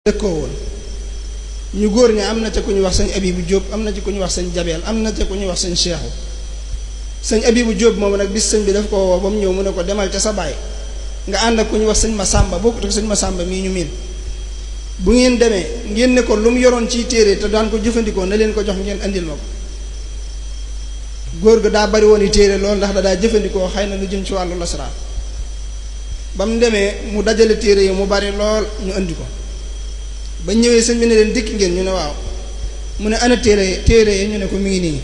dëkkoo woon ñu góor ñi am na ca ku ñu wax sëñ Abibu Jóob am na ci ku ñu wax sëñ Jabeel am na ca ku ñu wax sëñ Seexu sëñ Abibu Jóob moom nag bis sëñ bi daf ko woo ba mu ñëw mu ne ko demal ca sa baay nga ànd ak ku ñu wax sëñ Masamba bokkut ak sëñ Masamba mii ñu miin bu ngeen demee ngeen ne ko lu mu yoroon ciy téere te daan ko jëfandikoo na leen ko jox ngeen andil ma ko góor ga daa bari woon i téere loolu ndax da daa jëfandikoo xëy na lu jëm ci wàllu lasraar ba mu demee mu dajale téere yi mu bari lool ñu andi ko ba ñëwee sëñ bi ne leen dikk ngeen ñu ne waaw mu ne ana téere yi ñu ne ko mi ngi nii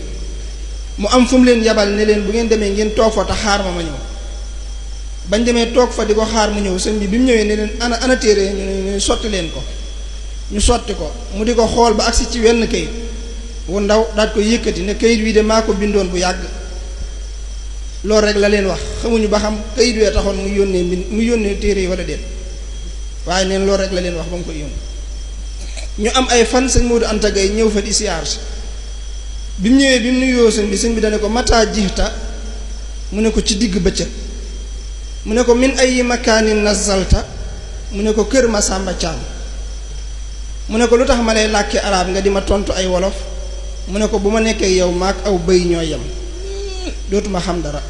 mu am fu mu leen yabal ne leen bu ngeen demee ngeen toog fa te xaar ma ñëw bañ demee toog fa di ko xaar mu ñëw sëñ bi mu ñëwee ne leen ana téere yi ñu ne sotti leen ko ñu sotti ko mu di ko xool ba agsi ci wenn kayit wu ndaw daat ko yëkkati ne kayit wi de maa ko bindoon bu yàgg loolu rek la leen wax xamuñu ba xam kayit wee taxoon mu yónnee téere yi wala déet waaye neen loolu rek la leen wax ba mu koy yónnee ñu am ay fan sëñ Modou Anta Gaye ñëw fa di siyaar si bi mu ñëwee bi mu nuyoo sëñ bi dane ko mataa jixta mu ne ko ci digg bëccëg mu ne ko min ay makaanin nazalta mu ne ko kër Masamba Caam mu ne ko lu tax ma lay làkki arab nga di ma tontu ay wolof mu ne ko bu ma nekkee yow maak aw bëy ñooy yem dootuma xam dara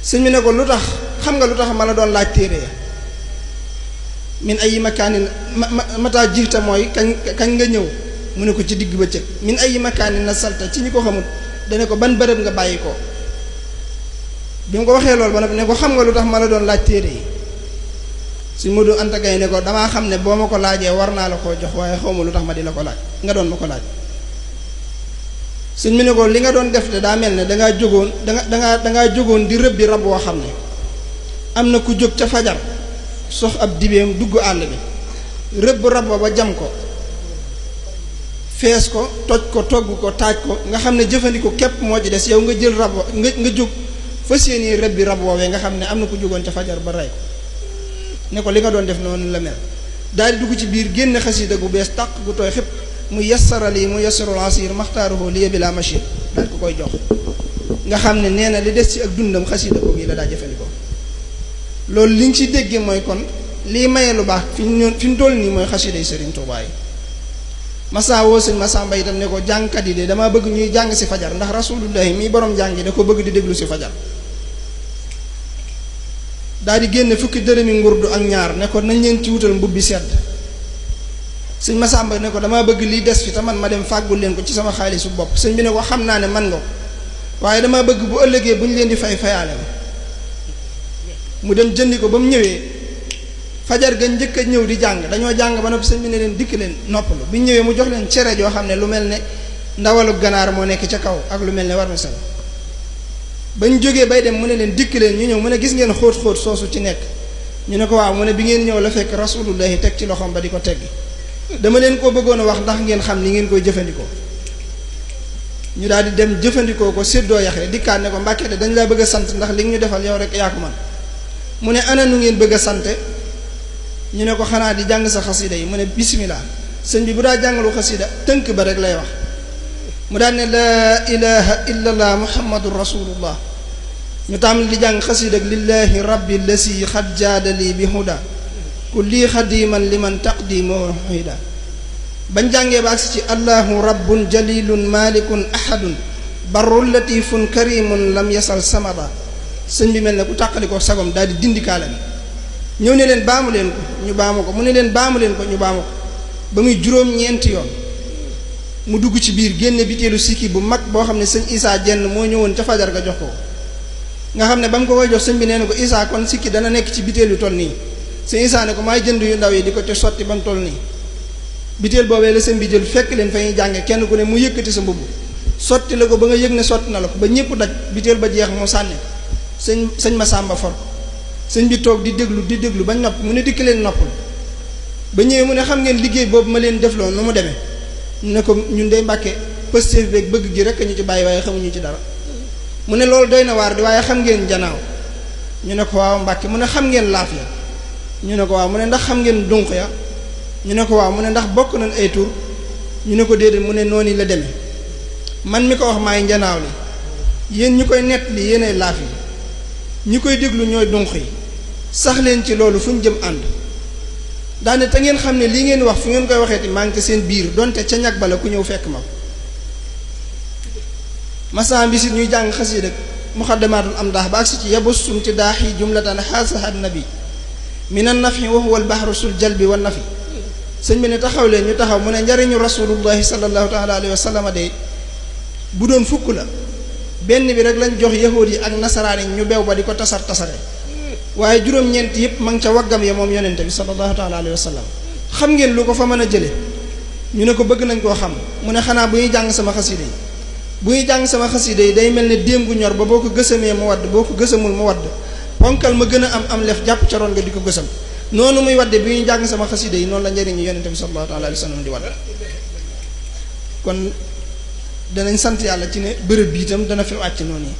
sëñ bi ne ko lu tax xam nga lu tax ma la doon laaj téere ya min ay makaanin mataa jixta mooy kañ nga ñëw mu ne ko ci digg bëccëg min ay makaanin nazalta ci ñi ko xamul dane ko ban bërëb nga bàyyi ko bi mu ko waxee loolu ba nag ne ko xam nga lu tax ma la doon laaj téere yi Sëñ Modou Anta Gaye ne ko damaa xam ne boo ma ko laajee war naa la koo jox waaye xawma lu tax ma di la ko laaj nga doon ma ko laaj sëñ mi ne ko li nga doon def de daa mel ne dangaa jógoon di rëbbi rab woo xam ne am na ku jóg ca fajar sox ab dibeem dugg àll bi rëbb rab ba jam ko fees ko toj ko togg ko taaj ko nga xam ne jëfandiku képp moo ci des yow nga jël rab nga jóg fas yéene rëbbi rab woowee nga xam ne am na ku jógoon ca fajar ba rey ko ne ko li nga doon def noonu la mel daal di dugg ci biir génn xasida gu bees tàq gu tooy xëpp mu yassara lii mu yassarul asir maxtaaruhu li bila machine daal ko koy jox nga xam ne nee na li des ci ak dundam xasida ko gi la daa jëfandikoo loolu liñ ci déggee mooy kon lii maye lu baax fi ñu toll nii mooy xasida yi Sëriñ Tuubaa yi Massa woo sëñ Masamba itam ne ko jàngkat yi de dama bëgg ñuy jàng si fajar ndax rasulullahi mii borom jàng yi da ko bëgg di déglu si fajar daal di génne fukki dërëmi ngurdu ak ñaar ne ko nañ leen ci wutal mbubbi sedd sëñ Masamba ne ko dama bëgg lii des fi te man ma dem fàggul leen ko ci sama xaalisu bopp sëñ bi ne ko xam naa ne man nga ko waaye dama bëgg bu ëllëgee bu ñu leen di fayaale ma mu dem jëndi ko ba mu ñëwee fajar ga njëkk a ñëw di jàng dañoo jàng ba noppi sëñ bi ne leen dikk leen noppalu bi ñu ñëwee mu jox leen cere joo xam ne lu mel ne ndawalu ganaar moo nekk ca kaw ak lu mel ne war na sel bañ jógee bay dem mu ne leen dikk leen ñu ñëw mu ne gis ngeen xóot-xóot soosu ci nekk ñu ne ko waaw mu ne bi ngeen ñëw la fekk rasulullahi teg ci loxoom ba di ko teggi dama leen ko bëggoon a wax ndax ngeen xam ni ngeen koy jëfandikoo ñu daal di dem jëfandikoo ko séddoo yaxe dikkaat ne ko Mbàkke de dañ laa bëgg a sant ndax li nga ñu defal yow rek yaa ko man mu ne ana nu ngeen bëgg a sante ñu ne ko xanaa di jàng sa xasida yi mu ne bismillah sëñ bi bu daa jàngalu xasida tënk ba rek lay wax mu daan ne laa ilaha illallah muhammadun rasulullah ñu tàmbali di jàng xasida ak lillahi rabbi lasi xad jaadali bi huda kulli xadiman liman taqdimoo huda bañ jàngee ba agsi ci allahu rabbun jalilun malikun ahadun barrun latifun karimun lam yasal samada sëñ bi mel ne ku tàqali ko sagom daal di dindi kaala bi ñëw ne leen baamu leen ko ñu baamu ko mu ne leen baamu leen ko ñu baamu ko ba muy juróom-ñeenti yoon mu dugg ci biir génne biteelu sikki bu mag boo xam ne sëñ Isaa jenn moo ñëwoon ca fajar ga jox ko nga xam ne ba mu ko koy jox sëñ bi nee na ko Isaa kon sikki dana nekk ci biteel yu toll nii sëñ Isaa ne ko maay jënd yu ndaw yi di ko te sotti ba mu toll nii biteel boobee la sëñ bi jël fekk leen fa ñuy jànge kenn ku ne mu yëkkati sa mbubb sotti la ko ba nga yëg ne sotti na la ko ba ñëpp daj biteel ba jeex mu sànni sëñ Masamba for sëñ bi toog di déglu ba nopp mu ne dikk leen noppul ba ñëwee mu ne xam ngeen liggéey boobu ma leen defloo nu mu demee ñu ne ko ñun day Mbàkke pëstéef beeg bëgg gi rek ñu ci bàyyi waaye xamuñu ci dara mu ne loolu doy na waar di waaye xam ngeen janaaw ñu ne ko waaw Mbàkke mu ne xam ngeen laaf ya ñu ne ko waaw mu ne ndax xam ngeen dunq ya ñu ne ko waaw mu ne ndax bokk nañ ay tur ñu ne ko déedéet mu ne noonu la demee man mi ko wax maay njanaaw li yéen ñi koy nett li yéenay laaf yi ñi koy déglu ñooy dunq yi sax leen ci loolu fu ñu jëm ànd daane te ngeen xam ne lii ngeen wax fu ngeen koy waxeeti maa ngi te seen biir donte ca ñag bala ku ñëw fekk ma masan bisit ñuy jàng xasiida muxaddamaatul am daax ba agsi ci yabussum ci daax yi jumlatan xaasahat nabi minan nafi wa huwa al bahru sul jalbi wa nafi sëñ bi ne taxaw leen ñu taxaw mu ne njariñu rasulullahi sallallahu taala alayhi wa sallam de bu doon fukk la benn bi rek lañ jox yahuud yi ak nasaraan yi ñu bew ba di ko tasare waaye juróom-ñeent yëpp ma ngi ca waggam ya moom yonente bi sallallahu taala alayhi wa sallam xam ngeen lu ko fa mën a jële ñu ne ko bëgg nañ koo xam mu ne xanaa bu ñuy jàng sama xasida yi bu ñuy jàng sama xasida yi day mel ne déem gu ñor ba boo ko gësamee mu wadd boo ko gësamul mu wadd ponkal ma gën a am lef jàpp ca roon nga di ko gësam noonu muy wadde bi ñuy jàng sama xasida yi noonu la njëriñu yonente bi sallallahu taala alayhi wa sallam di wadd kon danañ sant yàlla ci ne bërëb bi itam dana fi wàcc noonu yi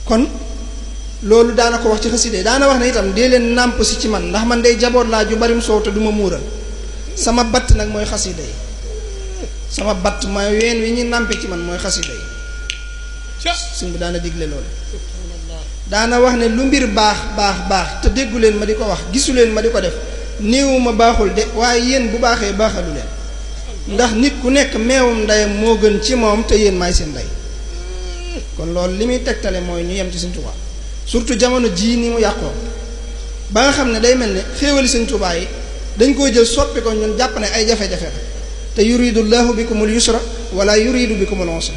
kon loolu daana ko wax ci xasida yi daana wax ne itam dee leen nàmp si ci man ndax man day jaboot laa ju barim soow te du ma muural sama batt nag mooy xasida yi sama batt mooy ween wi ñuy nàmpe ci man mooy xasida yi suñ bi daana digle loolu daana wax ne lu mbir baax te déggu leen ma di ko wax gisu leen ma di ko def néewu ma baaxul de waaye yéen bu baaxee baaxalu leen ndax nit ku nekk meewum ndeyam moo gën ci moom te yéen maay seen ndey kon loolu li muy tegtale mooy ñu yem ci Sëñ Tuubaa surtout jamono jii ni mu yàqoo ba nga xam ne day mel ne xéewali Sëñ Tuubaa yi dañ koy jël soppi ko ñun jàpp ne ay jafe-jafe la te yuridu llahu bikumul yusra wala yuridu bikumul usra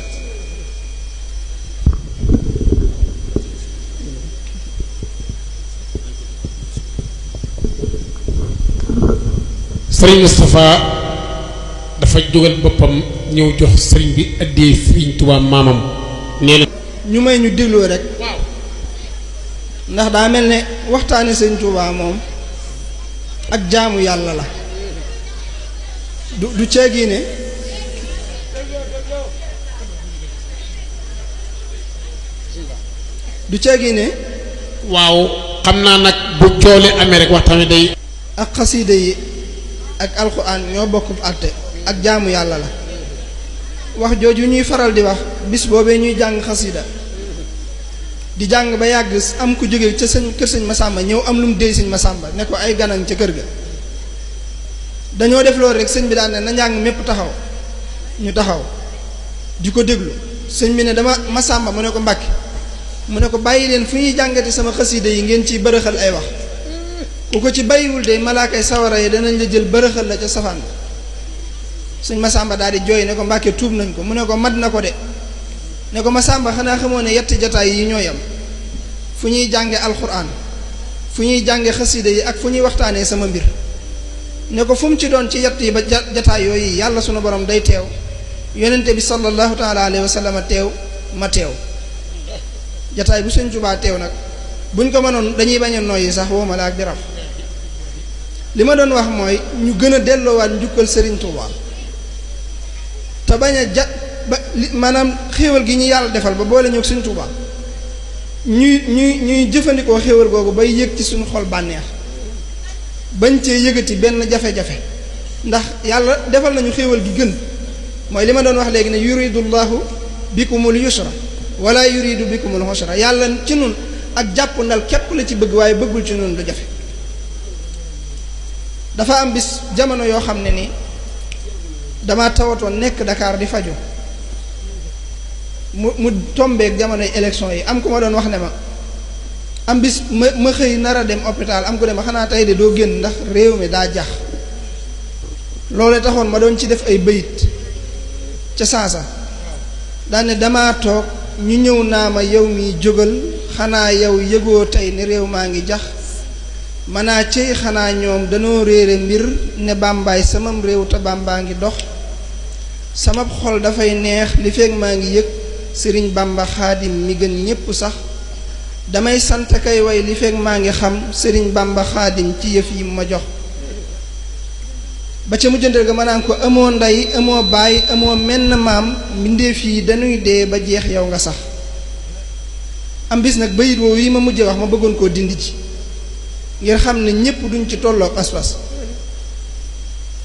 Sëriñ Moustapha dafa jógal boppam ñëw jox sëriñ bi addee Sëriñ Tuubaa maamam nee na ñu may ñu dégloo rek ndax daa mel ne waxtaane Sëriñ Tuubaa moom ak jaamu yàlla la du ceegi ne waaw xam naa nag bu coole amee rek waxtaan wi day ak xasiida yi ak alxuraan ñoo bokk àtte ak jaamu yàlla la wax jooju ñuy faral di wax bis boobee ñuy jàng xasiida di jàng ba yàgg am ku jóge ca kër sëñ Masamba ñëw am lu mu déy sëñ Masamba ne ko ay ganan ca kër ga dañoo def loolu rek sëñ bi daan ne na njàng mépp taxaw ñu taxaw di ko déglu sëñ bi ne dama Masamba mu ne ko Mbàkke mu ne ko bàyyi leen fu ñuy jàngati sama xasiida yi ngeen ciy bërëxal ay wax ku ko ci bàyyiwul de malaakay sawara yi danañ la jël bërëxal la ca safaan bi sëñ Masamba daal di jooy ne ko Mbàkke tuub nañ ko mu ne ko mat na ko de ne ko Masamba xanaa xamoo ne yetti jataay yi ñooy am fu ñuy jànge alxuraan fu ñuy jànge xasida yi ak fu ñuy waxtaanee sama mbir ne ko fu mu ci doon ci yett yi ba jataay yooyu yàlla sunu borom day teew yonente bi sallallahu taala alayhi wa sallam teew ma teew jataay bu Sëñ Tuubaa teew nag buñ ko mënoon dañuy bañ a noyyi sax woo ma la ak di raf li ma doon wax mooy ñu gën a delloowaat njukkal Sëriñ Tuubaa te bañ a maanaam xéewal gi ñu yàlla defal ba boole ñëw Sëñ Tuubaa ñuy jëfandikoo xéewal googu bay yëg ci suñu xol bànneex bañ cee yëgati benn jafe-jafe ndax yàlla defal nañu xéewal gi gën mooy li ma doon wax léegi ne yuridullahu bikumul yusra wala yuridu bikumul usra yàlla ci nun ak jàpp ndal képp la ci bëgg waaye bëggul ci nun lu jafe dafa am bis jamono yoo xam ne ni dama tawatoon nekk Dakar di faju mu tombeek jamonoy élection yi am ku ma doon wax ne ma am bis ma xëy nar a dem hôpital am ku ne ma xanaa tey de doo génn ndax réew mi daa jax loole taxoon ma doon ci def ay bayit ca saasa daane dama toog ñu ñëw naa ma yow mi jógal xanaa yow yëgoo tey ni réew maa ngi jax manaa cey xanaa ñoom danoo réere mbir ne bàmbaay samam réew te bàmbaa ngi dox sama xol dafay neex li feeg maa ngi yëg sëriñ Bamba xaadim mi gën ñépp sax damay sant kay way li feeg maa ngi xam sëriñ Bamba xaadim ci yëf yi ma jox ba ca mujjantal ga ma naan ko amoo ndey amoo baay amoo menn maam mbindeef yi dañuy dee ba jeex yow nga sax am bis nag bayit woowu yi ma mujjee wax ma bëggoon koo dindi ci ngir xam ne ñépp duñ ci tolloo pas-pas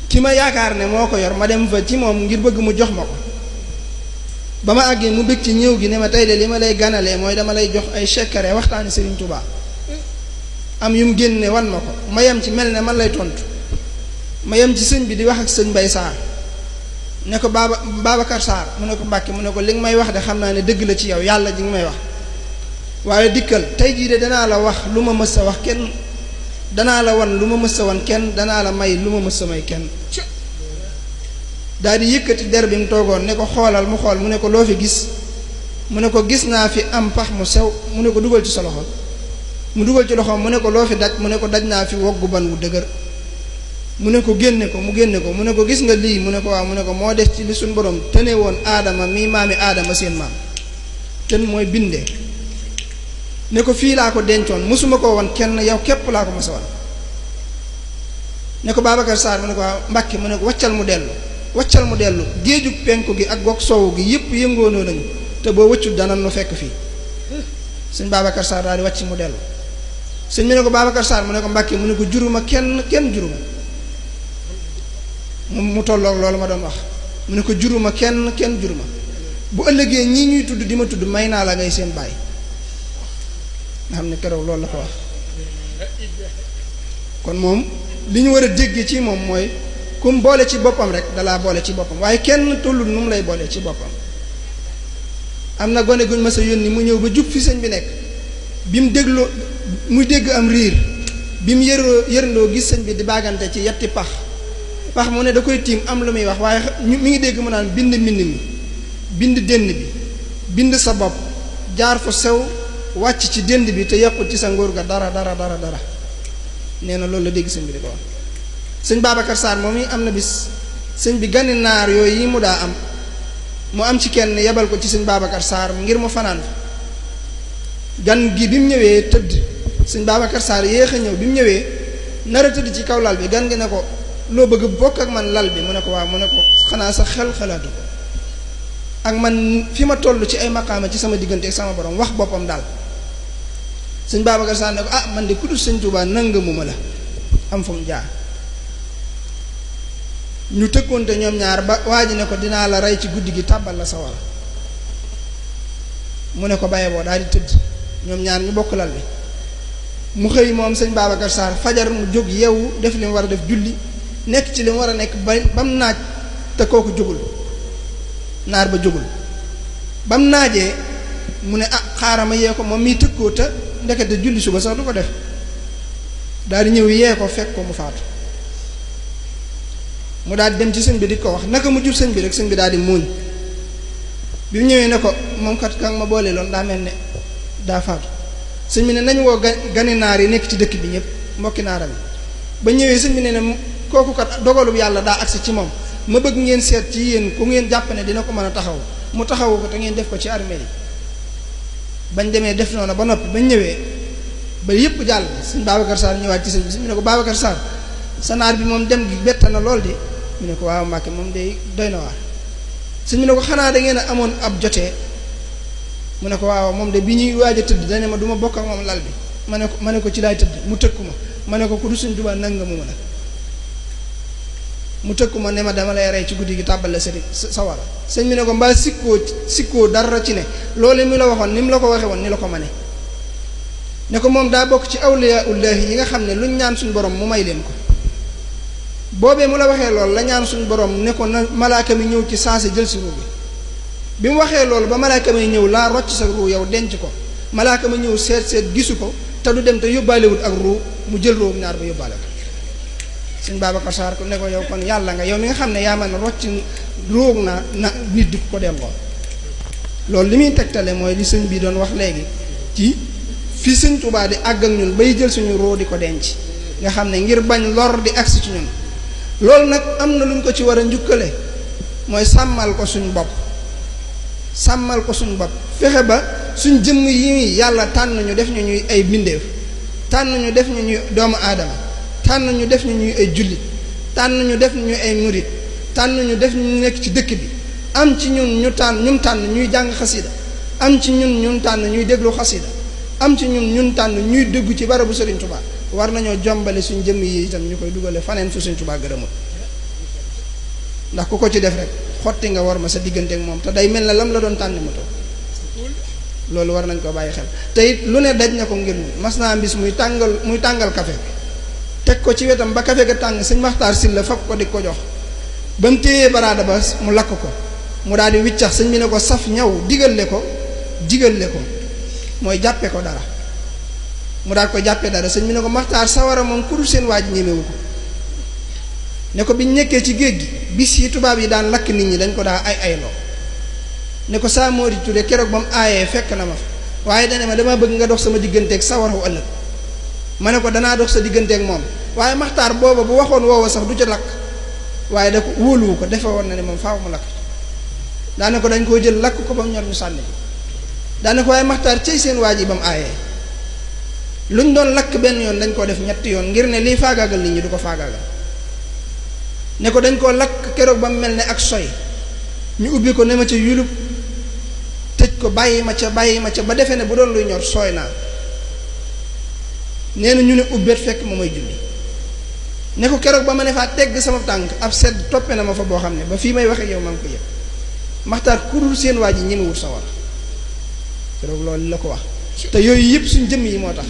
ki ma yaakaar ne moo ko yor ma dem fa ci moom ngir bëgg mu jox ma ko ba ma àggee mu bëgg ci ñëw gi ne ma tey de li ma lay ganalee mooy dama lay jox ay secret waxtaani Sëriñ Tuubaa am yu mu génne wan ma ko ma yem ci mel ne man lay tontu ma yem ci sëñ bi di wax ak sëñ Mbay Saar ne ko Babacar Saar mu ne ko Mbàkke mu ne ko li nga may wax de xam naa ne dëgg la ci yow yàlla ji nga may wax waaye dikkal tey jii de danaa la wax lu ma mës a wax kenn danaa la wan lu ma mës a wan kenn danaa la may lu ma mës a may kenn daal di yëkkati der bi mu toogoon ne ko xoolal mu xool mu ne ko loo fi gis mu ne ko gis naa fi am pax mu sew mu ne ko dugal ci sa loxo mu dugal ci loxoom mu ne ko loo fi daj mu ne ko daj naa fi woggu ban wu dëgër mu ne ko génne ko mu génne ko mu ne ko gis nga lii mu ne ko waaw mu ne ko moo des ci li suñ borom tëne woon aadama mii maami aadama seen maam ten mooy bindee ne ko fii laa ko dencoon mosuma ko woon kenn yow képp laa ko mos a wan ne ko Babacar Sarr mu ne ko waaw Mbàkke mu ne ko waccal mu dellu géejug penku gi ak goog soowu gi yépp yëngoonoo nañu te boo wëccul dana nu fekk fii sëñ Babacar Sarr daal di wàcc mu dellu sëñ mi ne ko Babacar Sarr mu ne ko Mbàkke mu ne ko juruma kenn juruma mu tolloog loolu ma doon wax mu ne ko juruma kenn juruma bu ëllëgee ñii ñuy tudd di ma tudd may naa la ngay seen baay nga xam ne keroog loolu la ko wax kon moom li ñu war a dégg ci moom mooy kum boole ci boppam rek dalaa boole ci boppam waaye kenn tollul nu mu lay boole ci boppam am na gone guñ mës a yónni mu ñëw ba jub fi sëñ bi nekk bi mu dégloo muy dégg am riir bi mu yërndoo gis sëñ bi di baagante ci yetti pax mu ne da koy tiim am lu muy wax waaye mi ngi dégg mu naan bind mbind mi bind dënn bi bind sa bopp jaar fu sew wàcc ci dënd bi te yàqut ci sa ngóor ga dara nee na loolu la dégg sëñ bi di ko wax sëñ Babacar Sarr moom yi am na bis sëñ bi gani naar yooyu yi mu daa am mu am ci kenn yebal ko ci sëñ Babacar Sarr ngir mu fanaan gan gi bi mu ñëwee tëdd sëñ Babacar Sarr yéex a ñëw bi mu ñëwee nar a tëdd ci kaw lal bi gan gi ne ko loo bëgg bokk ak man lal bi mu ne ko waaw mu ne ko xanaa sa xel xalaatu ko ak man fi ma toll ci ay maqaama ci sama diggante ak sama borom wax boppam daal sëñ Babacar Sarr ne ko ah man de ku dul sëñ Tuubaa nangamuma la am fu mu jaar ñu tëkkoonte ñoom ñaar ba waa ji ne ko dinaa la rey ci guddi gi tàbbal la sawara mu ne ko baye boo daal di tëdd ñoom ñaar ñu bokk lal bi mu xëy moom sëñ Babacar Sarr fajar mu jóg yeewu def li mu war a def julli nekk ci li mu war a nekk ba mu naaj te kooku jógul naar ba jógul ba mu naajee mu ne ah xaaral ma yee ko moom miy tëkkoo te ndekete julli suba sax du ko def daal di ñëw yee ko fekk ko mu faatu mu daal di dem ci sëñ bi di ko wax naka mu jub sëñ bi rek sëñ bi daal di muuñ bi mu ñëwee ne ko moom kat ka nga ma boole loon daa mel ne daa faatu sëñ bi ne nañ woo gani naar yi nekk ci dëkk bi ñëpp mbokki naaram yi ba ñëwee sëñ bi ne kooku kat dogalub yàlla daa agsi ci moom ma bëgg ngeen seet ci yéen ku ngeen jàpp ne dina ko mën a taxaw mu taxawu ko te ngeen def ko ci armée yi bañ demee def noonu ba noppi bañ ñëwee ba yépp jàll sëñ Babacar Sarr ñëwaat ci sëñ bi sëñ bi ne ko Babacar Sarr sa naar bi moom dem gi bett na lool de mu ne ko waaw Mbàkke moom day doy na waar sëñ bi ne ko xanaa da ngeen a amoon ab jotee mu ne ko waaw moom de bi ñuy waaj a tëdd dane ma du ma bokk ak moom lal bi ma ne ko ci laay tëdd mu tëkku ma ne ko ku du sëñ Tuubaa nangamu ma la mu tëkku ma ne ma dama lay rey ci guddi gi tàbbal la sawara sëñ bi ne ko mbaa sikkoo dara ci ne loolu mi la waxoon ni mu la ko waxe woon ni la ko mane ne ko moom daa bokk ci awliyaullahi yi nga xam ne luñ ñaan suñu borom mu may leen ko boobee mu la waxee loolu la ñaan suñu borom ne ko na malaaka mi ñëw ci sensé jël si ruu bi mu waxee loolu ba malaaka mi ñëw laa rocc sa ruu yow denc ko malaaka mi ñëw seet gisu ko te du dem te yóbbaalewul ak ruu mu jël ruu ñaar ba yóbbaale ko sëñ Babacar Sarr ko ne ko yow kon yàlla nga yow mi nga xam ne yaa man rocc róog na nit di ko delloo loolu li muy tegtale mooy li sëñ bi doon wax léegi ci fi sëñ Tuubaa di àgg ak ñun bay jël suñu roo di ko denc nga xam ne ngir bañ lor di agsi ci ñun loolu nag am na lu ñu ko ci war a njukkale mooy sàmmal ko suñ bopp fexe ba suñ jëmm yi yàlla tànn ñu def ñu ñuy ay bindeef tànn ñu def ñu ñuy doomu aadama tànn ñu def ñu ñuy ay jullit tànn ñu def ñu ay murit tànn ñu def ñu nekk ci dëkk bi am ci ñun tànn ñuy jàng xasida am ci ñun tànn ñuy déglu xasida am ci ñun tànn ñuy déggu ci barabu Sëriñ Tuubaa war nañoo jombale suñ jëmm yi itam ñu koy dugale faneen fu Sëriñ Tuubaa gërëmul ndax ku ko ci def rek xotti nga war ma sa diggante ak moom te day mel ne lam la doon tànn ma toog loolu war nañ ko bàyyi xel te it lu ne daj na ko ngir mas naa bis muy tàngal café teg ko ci wetam ba café ga tàng sëñ Maxtaar Sylla fab ko di ko jox ba mu téyee baraada ba mu lakk ko mu daal di wiccax sëñ bi ne ko saf ñaw digale ko mooy jàppe ko dara mu daal ko jàppee dara sëñ bi ne ko Maxtaar sawara moom ku dul seen waaj ñemewu ko ne ko biñ nekkee ci géej gi bis yi tubaab yi daan lakk nit ñi dañ ko daa ayloo ne ko saa Mori Touré keroog ba mu aayee fekk na ma fa waaye dane ma dama bëgg nga dox sama digganteeg sawarawu ëllëg ma ne ko danaa dox sa digganteeg moom waaye Maxtaar booba bu waxoon woowa sax du ca lakk waaye da ko wóoluwu ko defe woon na ne moom faaw mu lakk daane ko dañ koo jël lakk ko ba mu ñor ñu sànni daane ko waaye Maxtaar cey seen waaj yi ba mu aayee luñ doon lakk benn yoon dañ koo def ñetti yoon ngir ne lii faagaagal nit ñi du ko faagaagal ne ko dañ koo lakk keroog ba mu mel ne ak soy ñu ubbi ko ne ma ca yulub tëj ko bàyyi ma ca ba defee ne bu doon luy ñor sooy naa nee na ñu ne ubbeet fekk ma may julli ne ko keroog ba ma ne faa tegg sama tànk ab sedd toppe na ma fa boo xam ne ba fii may waxe yow maa ngi ko yëg Maxtaar ku dul seen waa ji ñemewul sawar keroog loolu la ko wax te yooyu yëpp suñ jëmm yi moo tax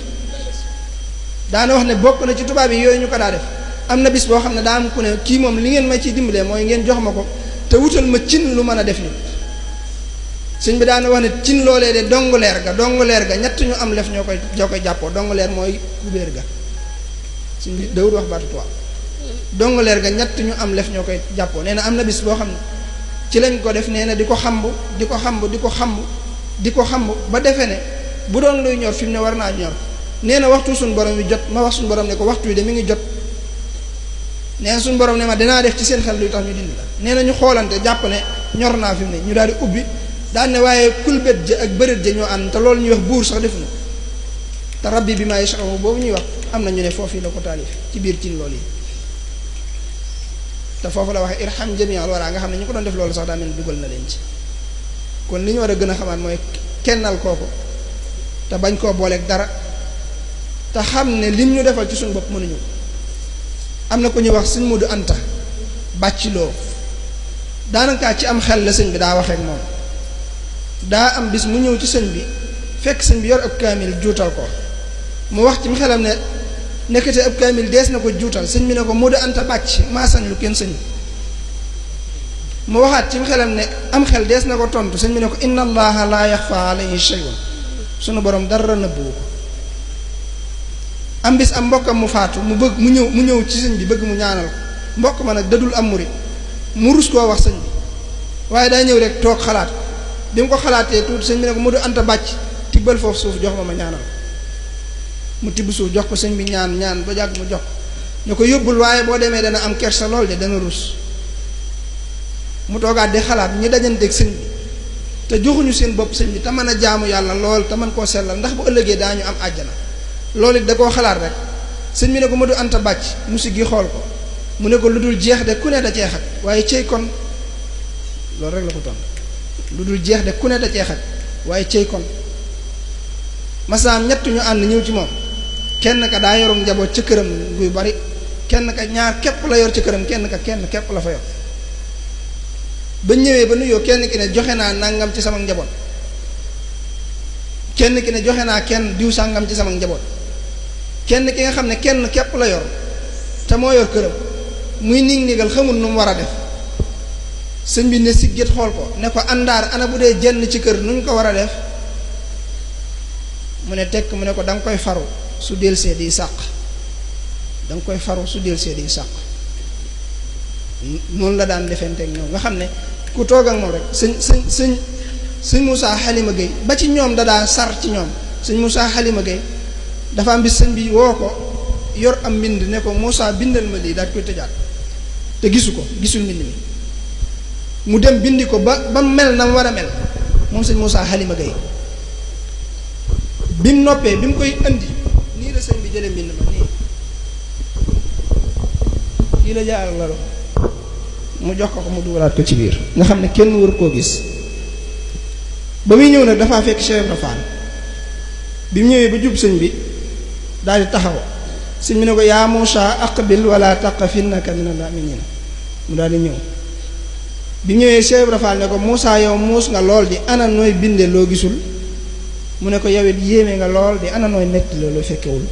daana wax ne bokk na ci tubaab yi yooyu ñu ko daa def am na bis boo xam ne daa am ku ne kii moom li ngeen ma ciy dimbalee mooy ngeen jox ma ko te wutal ma cin lu mën a def nit sëñ bi daana wax ne cin loolee de donguleer ga ñett ñu am lef ñoo koy jàppoo donguleer mooy kubéer ga sëñ bi dawul wax baatu tubaab donguleer ga ñett ñu am lef ñoo koy jàppoo nee na am na bis boo xam ne ci lañ ko def nee na di ko xamb ba defee ne bu doon luy ñor fi mu ne war naa ñor nee na waxtu suñu borom wi jot ma wax suñu borom ne ko waxtu wi de mi ngi jot nee na suñu borom ne ma dinaa def ci seen xel luy tax ñu dindi la nee na ñu xoolante jàpp ne ñor naa fi mu ne ñu daal di ubbi daan ne waaye kulbét ja ak bëreet ja ñoo ànd te loolu ñuy wax buur sax def na te rabbi bi maa yasha'u boobu ñuy wax am na ñu ne foofu la ko taalif ci biir cin loolu yi te foofu la waxee irham jami'al wara nga xam ne ñu ko doon def loolu sax daa mel dugal na leen ci kon li ñu war a gën a xamaat mooy kennal kooku te bañ koo booleeg dara te xam ne lim ñu defal ci suñu bopp mënuñu am na ku ñuy wax sëñ Mudu Anta bàcciloo daanaka ci am xel la sëñ bi daa waxeek moom daa am bis mu ñëw ci sëñ bi fekk sëñ bi yor ab kaamil juutal ko mu wax ci mu xelam ne nekkate ab kaamil dees na ko juutal sëñ bi ne ko Mudu Anta bàcc maa sañ lu kenn sëñ mu waxaat ci mu xelam ne am xel dees na ko tontu sëñ bi ne ko inna allaha la yaxfa alayhi shay'un sunu borom dara nëbbuwu ko am bis am mbokkam mu faatu mu ñëw ci sëñ bi bëgg mu ñaanal ko mbokk ma nag dadul am murit mu rus koo wax sëñ bi waaye daa ñëw rek toog xalaat bi mu ko xalaatee tuuti sëñ bi ne ko Mudu Anta bàcc tibbal foofu suuf jox ma ñaanal mu tibb suuf jox ko sëñ bi ñaan ba jàgg mu jox ñu ko yóbbul waaye boo demee dana am kersa lool de dana rus mu toogaat di xalaat ñi dajanteeg sëñ bi te joxuñu seen bopp sëñ bi te mën a jaamu yàlla lool te mën koo sellal ndax bu ëllëgee daañu am àjjana loolu it da koo xalaat rek sëñ bi ne ko Mudu Anta bàcc mu siggi xool ko mu ne ko lu dul jeex de ku ne da cee xaj waaye cey kon loolu rek la ko tontu lu dul jeex de ku ne da cee xaj waaye cey kon masaam ñett ñu ànd ñëw ci moom kenn ka daa yorum njaboot ca këram guy bari kenn ka ñaar képp la yor ca këram kenn képp la fa yor ba ñëwee ba nuyoo kenn ki ne joxe naa nangam ci sama njaboot kenn ki ne joxe naa kenn diw sàngam ci sama njaboot kenn ki nga xam ne kenn képp la yor te moo yor këram muy nigal xamul nu mu war a def sëñ bi ne siggét xool ko ne ko àndaar ana bu dee jenn ci kër nu ñu ko war a def mu ne tekk mu ne ko da nga koy faru su delsee di sàq da nga koy faru su delsee di sàq noonu la daan defenteeg ñoom nga xam ne ku toog ak moom rek sëñ Moussa Halima Gueye ba ci ñoom da daa sar ci ñoom sëñ Moussa Halima Gueye dafa am bis sëñ bi woo ko yor am mbind ne ko Moussa bindal ma lii daal koy tëjaat te gisul mbind mi mu dem bindi ko ba mel na mu war a mel moom sëñ Moussa Halima Gueye bi mu noppee bi mu koy indi nii la sëñ bi jëlee mbind ma nii la jaar la mu jox ko mu dugalaat ko ci biir nga xam ne kenn wër koo gis ba muy ñëw nag dafaa fekk Cheikh Ibra Fall bi mu ñëwee ba jub sëñ bi daal di taxaw sëñ bi ne ko yaa Muusaa aqbil wala taqaf innaka minal aaminiin mu daal di ñëw bi mu ñëwee Cheikh Ibra Fall ne ko Muusaa yow muus nga lool di ana nooy binde loo gisul mu ne ko yow it yéeme nga lool di ana nooy netti loolu fekkewul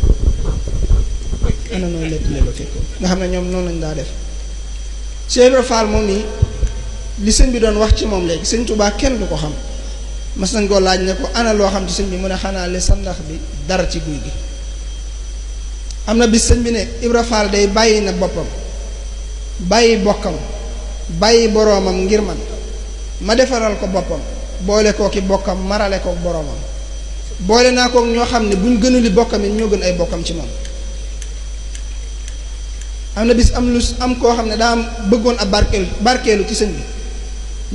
ana nooy netti loolu fekkewul nga xam ne ñoom noonu lañ daa def Cheikh Ibra Fall moom nii li sëñ bi doon wax ci moom léegi sëñ Tuubaa kenn du ko xam mas nañ koo laaj ne ko ana loo xam ci sëñ bi mu ne xanaa le sandax bi dara ci guy gi am na bis sëñ bi ne Ibra Fall day bàyyi na boppam bàyyi bokkam bàyyi boroomam ngir ma defaral ko boppam boole kooki bokkam marale kook boroomam boole naa kook ñoo xam ne buñ gënuli bokkam it ñoo gën ay bokkam ci moom am na bis am koo xam ne daa am bëggoon ab barkeelu ci sëñ bi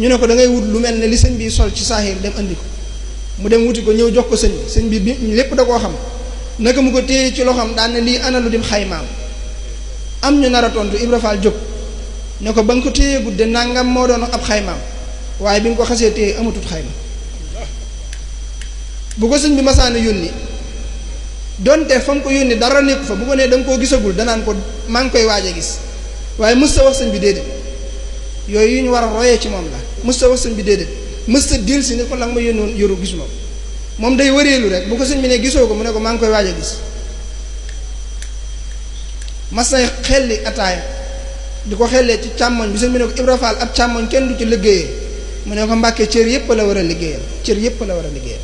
ñu ne ko da ngay wut lu mel ne li sëñ bi sol ci saaxiir dem andi ko mu dem wuti ko ñëw jox ko sëñ bi lépp da koo xam naka mu ko téye ci loxoom daan ne lii ana lu dim xaymaam am ñu nar a tontu Ibra Fall jóg ne ko ba nga ko téye gudde nangam moo doon ab xaymaam waaye bi nga ko xasee téye amatut xayma bu ko sëñ bi masaana yónni donte fa mu ko yónni dara nekku fa bu ko nee da nga koo gisagul danaan ko maa ngi koy waaj a gis waaye mës sa wax sëñ bi déedéet yooyu yu ñu war a royee ci moom la mës sa wax sëñ bi déedéet mës sa dil si ni ko la nga ma yónnoon yoru gisuma ko moom day wëreelu rek bu ko sëñ bi ne gisoo ko mu ne ko maa ngi koy waaj a gis mas nay xelli ataaya di ko xellee ci càmmoñ bi sëñ bi ne ko Ibra Fall ab càmmoñ kenn du ci liggéeyee mu ne ko Mbàkke cër yépp la war a liggéeyal cër yépp la war a liggéeyal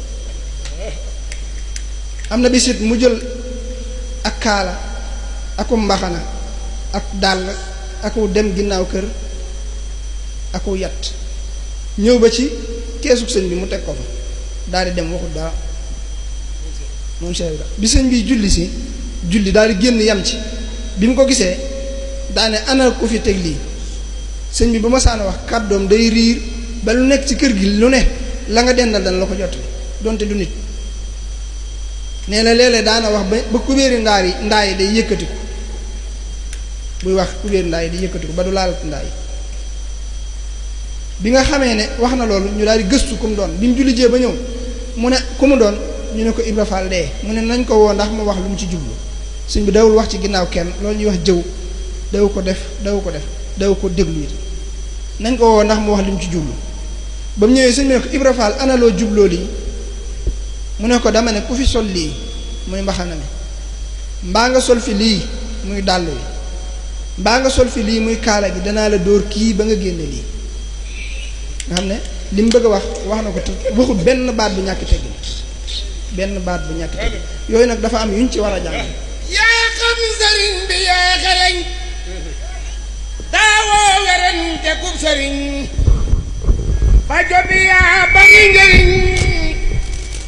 am na bisit mu jël ak kaala aku mbaxana ak dàll aku dem ginnaaw kër aku yat ñëw ba ci keesug sëñ bi mu teg ko fa daal di dem waxut dara moom Cheikh Ibra bi sëñ bi julli daal di génn yam ci bi mu ko gisee daane ana ku fi teg lii sëñ bi ba ma saana wax kàddoom day riir ba lu nekk ci kër gi lu ne la nga dendal dana la ko jot donte du nit nee na léeg-léeg daana wax ba kubéeri ndaa yi day yëkkatiku buy wax kubéeri ndaa yi day yëkkatiku ba du laalat ndaa yi bi nga xamee ne wax na loolu ñu daal di gëstu ku mu doon bi mu julli jee ba ñëw mu ne ku mu doon ñu ne ko Ibra Fall dee mu ne nañ ko woo ndax mu wax lu mu ci jublu sëñ bi dawul wax ci ginnaaw kenn loolu ñuy wax jëw daw ko ko déglu it nañ ko woo ndax mu wax lu mu ci jublu ba mu ñëwee sëñ bi ne ko Ibra Fall ana loo jubloo lii mu ne ko dama ne ku fi sol lii muy mbaxana mi mbaa nga sol fi lii muy dàll wi mbaa nga sol fi lii muy kaala gi danaa la dóor kii ba nga génne lii nga xam ne li mu bëgg a wax na ko te waxul benn baat bu ñàkk teggin yooyu nag dafa am yuñ ci war a jàng yaa xam sëriñ bi yaa xereñ daawoo weren te kub sëriñ fajo bi yaa bari njëriñ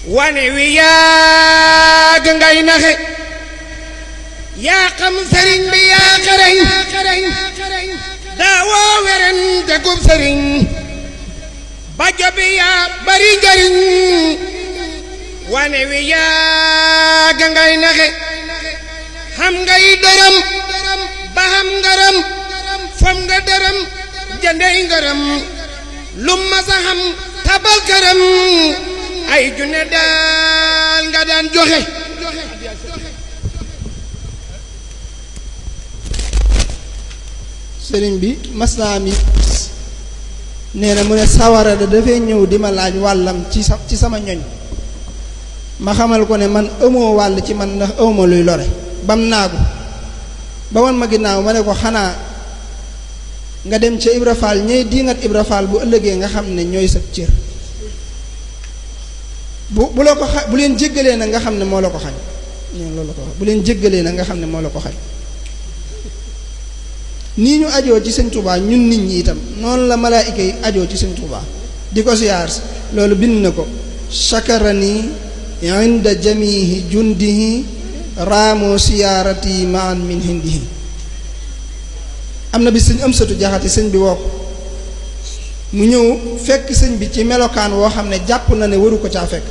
wane wi yaa ngay naxe yaa xam sëriñ bi yaa xereñ daawoo weren te kub sëriñ fajo bi yaa bari njëriñ wane wi yaa ngay naxe xam ngay dërëm ba xam ngaram fam nga dërëm jëndey ngaram lu ma sa xam tabal këram ay junne daal nga daan joxe sëriñ bi mas naa am it nee na mu ne sawara da dafay ñëw di ma laaj wàllam ci sama ñoñ ma xamal ko ne man amoo wàll ci man ndax awma luy lore bam naagu ba wan ma ginnaaw ma ne ko xanaa nga dem ca Ibra Fall ñey diingat Ibra Fall bu ëllëgee nga xam ne ñooy sa cër bu la ko bu leen jéggalee nag nga xam ne moo la ko xañ loolu la ko wax bu leen jéggalee nag nga xam ne moo la ko xañ nii ñu ajoo ci sëñ Touba ñun nit ñi itam noonu la malaayika yi ajoo ci sëñ Touba di ko siyaar loolu bind na ko shakarani inda jamihi jundihi raamoo siyaarati maan min hindihi am na bi sëñ am satu jaxati sëñ bi woo ko mu ñëw fekk sëñ bi ci melokaan woo xam ne jàpp na ne waru ko caa fekk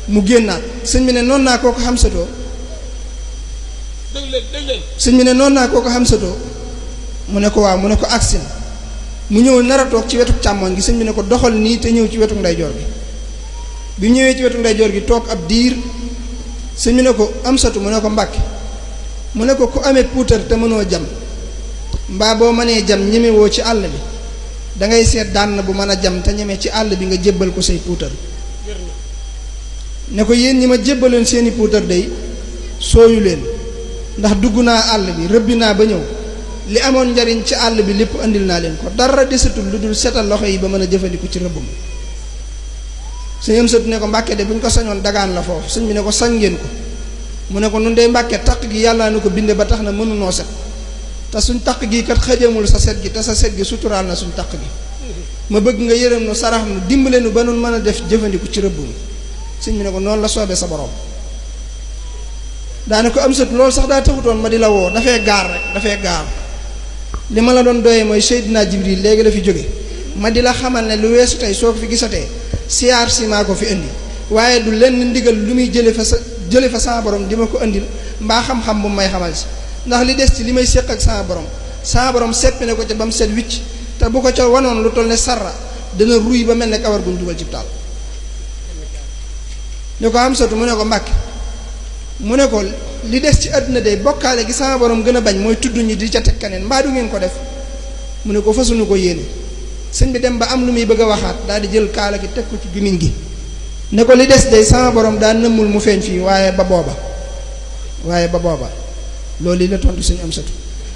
mu génnaat sëñ bi ne noonu naa koo ko xam satoo sëñ bi ne noonu naa koo ko xam satoo mu ne ko waaw mu ne ko agsin mu ñëw nar a toog ci wetu càmmoñ gi sëñ bi ne ko doxal nii te ñëw ci wetu ndeyjoor gi bi ñëwee ci wetu ndeyjoor gi toog ab diir sëñ bi ne ko am satu mu ne ko Mbàkke mu ne ko ku amee puutar te mënoo jam mbaa boo mënee jam ñemewoo ci àll bi dangay seet dànn bu mën a jam te ñeme ci àll bi nga jébbal ko say puutar ne ko yéen ñi ma jébbaloon seeni puutar day sooyu leen ndax dugg naa àll bi rëbbi naa ba ñëw li amoon njariñ ci àll bi lépp andil naa leen ko dara desatul lu dul setal loxo yi ba mën a jëfandiku ci rëbb ma sëñ am sët ne ko Mbàkke de bu ñu ko sañoon dagaan la foofu sëñ bi ne ko sañ ngeen ko mu ne ko nun dey Mbàkke taq gi yàlla na ko binde ba tax na mënunoo set te suñ taq gi kat xëjamul sa set gi te sa set gi suturaal na suñ taq gi ma bëgg nga yërëm nu sarax nu dimbale nu ba nun mën a def jëfandiku ci rëbb mi sëñ bi ne ko noonu la soobee sa borom daane ko am sët loolu sax daa taxutoon ma di la woo dafay gaar rek dafay gaar li ma la doon doyee mooy Seydina Jibril léegi la fi jóge ma di la xamal ne lu weesu tey soo ko fi gisatee siyaar si maa ko fi indi waaye du lenn ndigal lu muy jële fa sama borom di ma ko indil mbaa xam-xam bu may xamal si ndax li des ci li may séq ak sama borom seppi ne ko ca ba mu set wicc te bu ko ca wanoon lu toll ne sarra dana ruy ba mel ne kawar guñ dugal ci taal ne ko am satu mu ne ko Mbàkke mu ne ko li des ci àdduna de bokkaale gi sama borom gën a bañ mooy tudd ñi di ca teg keneen mbaa du ngeen ko def mu ne ko fasuñu ko yéene sëñ bi dem ba am lu muy bëgg a waxaat daal di jël kaala gi teg ko ci gimiñ gi ne ko li des de sama borom daa nëmmul mu feeñ fii waaye ba booba loolu yi la tontu sëñ am satu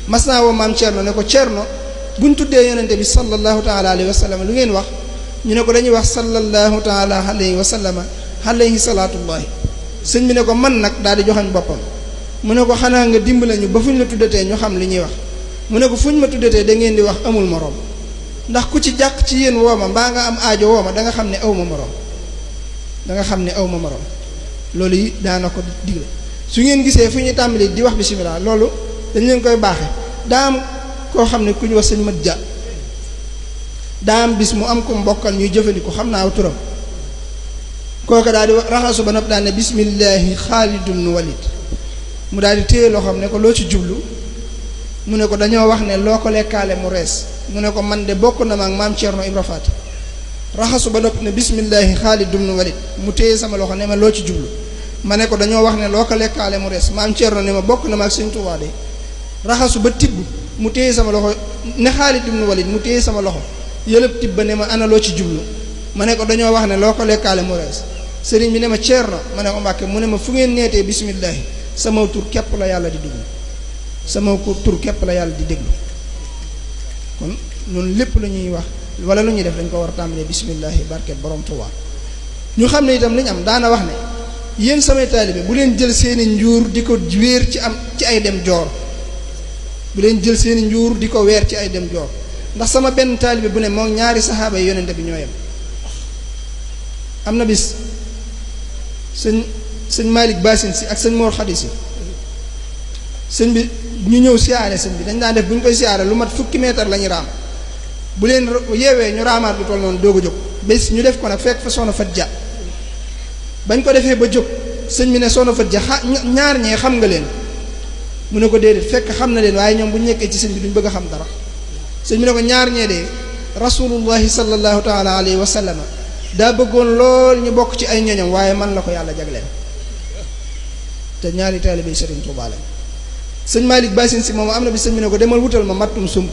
mas naa woo maam Cerno ne ko Cerno buñ tuddee yonente bi sallallahu taala alayhi wa sallam lu ngeen wax ñu ne ko dañuy wax sallallahu taala alayhi wa sallam alayhi salaatullahi sëñ bi ne ko man nag daal di joxañ boppam mu ne ko xanaa nga dimbale ñu ba fuñ la tuddatee ñu xam li ñuy wax mu ne ko fuñ ma tuddatee da ngeen di wax amul moroom ndax ku ci jàq ci yéen wooma mbaa nga am aajo wooma da nga xam ne aw ma moroom loolu yi daana ko digle su ngeen gisee fu ñuy tàmbali di wax bismillah loolu dañ leen koy baaxe daa am koo xam ne ku ñu wax sëñ mat ja daa am bis mu am ko mbokkal ñuy jëfandiku xam naa aw turam kooka daal di raxasu ba nopp daal ne bismillahi xaalidun walid mu daal di téye loo xam ne ko loo ci jublu mu ne ko dañoo wax ne loo ko lekkaale mu rees mu ne ko man de bokk na ma ak maam Cerno Ibra Faati raxasu ba nopp ne bismillahi xaalidun walid mu téye sama loxo ne ma loo ci jublu ma ne ko dañoo wax ne loo ko lekkaale mu rees maam Cerno ne ma bokk na ma ak Sëñ Tuubaa de raxasu ba tibb mu téye sama loxo ne xaalidun walid mu téye sama loxo yëlëb tibb ba ne ma ana loo ci jublu ma ne ko dañoo wax ne loo ko lekkaale mu rees sëriñ bi ne ma Cerno ma ne ko Mbàkke mu ne ma fu ngeen neetee bismillahi sama tur képp la yàlla di déglu sama tur képp la yàlla di déglu kon noonu lépp lu ñuy wax wala lu ñuy def dañ ko war a tàmbalee bismillahi barket borom Tuubaa ñu xam ne itam li ñu am daana wax ne yéen samay taalibe bu leen jël seeni njuur di ko wéer ci ay dem joor bu leen jël seeni njuur di ko weer ci ay dem joor ndax sama benn taalibe bu ne moom ñaari saxaaba yi yonente bi ñoo yem am na bis sëñ Malick Basin si ak sëñ Mor Xadi si sëñ bi ñu ñëw siyaare sëñ bi dañ daan def bu ñu koy siyaare lu mat fukki meetar la ñu raam bu leen yeewee ñu raamaat lu toll noonu doog a jóg bés ñu def ko nag fekk fa soxna Fat Ja bañ ko defee ba jóg sëñ bi ne soxna Fat Ja ñaar ñee xam nga leen mu ne ko déedéet fekk xam na leen waaye ñoom bu ñu nekkee ci sëñ bi duñ bëgg a xam dara sëñ bi ne ko ñaar ñee de rasulullahi sallallahu taala alayhi wa sallam daa bëggoon lool ñu bokk ci ay ñoñam waaye man la ko yàlla jagleel te ñaari taalibe yi Sëriñ Tuubaa lañ sëñ Malick Basin si moom am na bi sëñ bi ne ko demal wutal ma mattum sump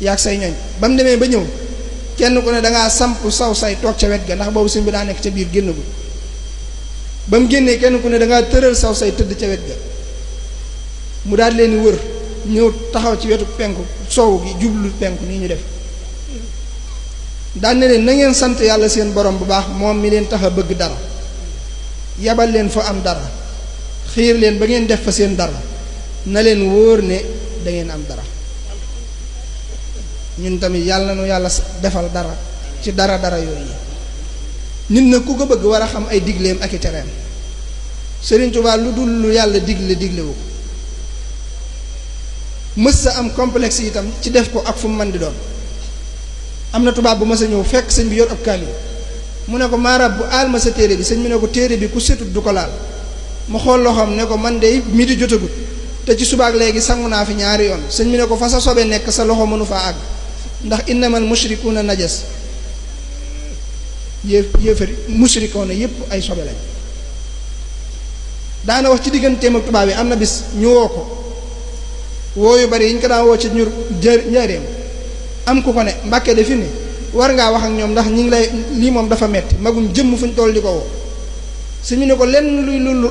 yaag say ñoñ ba mu demee ba ñëw kenn ku ne dangaa samp saw say toog ca wet ga ndax boobu sëñ bi daa nekk ca biir génnagul ba mu génnee kenn ku ne dangaa tëral saw say tëdd ca wet ga mu daal leen wër ñëw taxaw ci wetu penku soow gi jublu penku nii ñu def daan ne leen na ngeen sant yàlla seen borom bu baax moom mi leen tax a bëgg dara yabal leen fa am dara xiir leen ba ngeen def fa seen dara na leen wóor ne da ngeen am dara ñun tamit yàlla nu yàlla defal dara ci dara yooyu nit na ku ko bëgg war a xam ay digleem ak i tereem Sëriñ Tuubaa lu dul lu yàlla diglewu ko mës sa am complexe itam ci def ko ak fu mu mën di doon am na tubaab bu ma sa ñëw fekk sëñ bi yor ab kaamil mu ne ko maarab bu aal ma sa téere bi sëñ bi ne ko téere bi ku setut du ko laal mu xool loxoom ne ko man de midi jotagut te ci subaak léegi sangu naa fi ñaari yoon sëñ bi ne ko fa sa sobe nekk sa loxo mënu faa àgg ndax innamal mushrikuuna najas yéefari mushrikuuna yépp ay sobe lañ daana wax ci digganteem ak tubaab yi am na bis ñu woo ko wooyu bari yi ñu ko daan woo ci ñur njaareem am ku ko ne Mbàkke de fi ne war ngaa wax ak ñoom ndax ñi ngi lay lii moom dafa metti magum jëmm fu ñu toll di ko woo sëñ bi ne ko lenn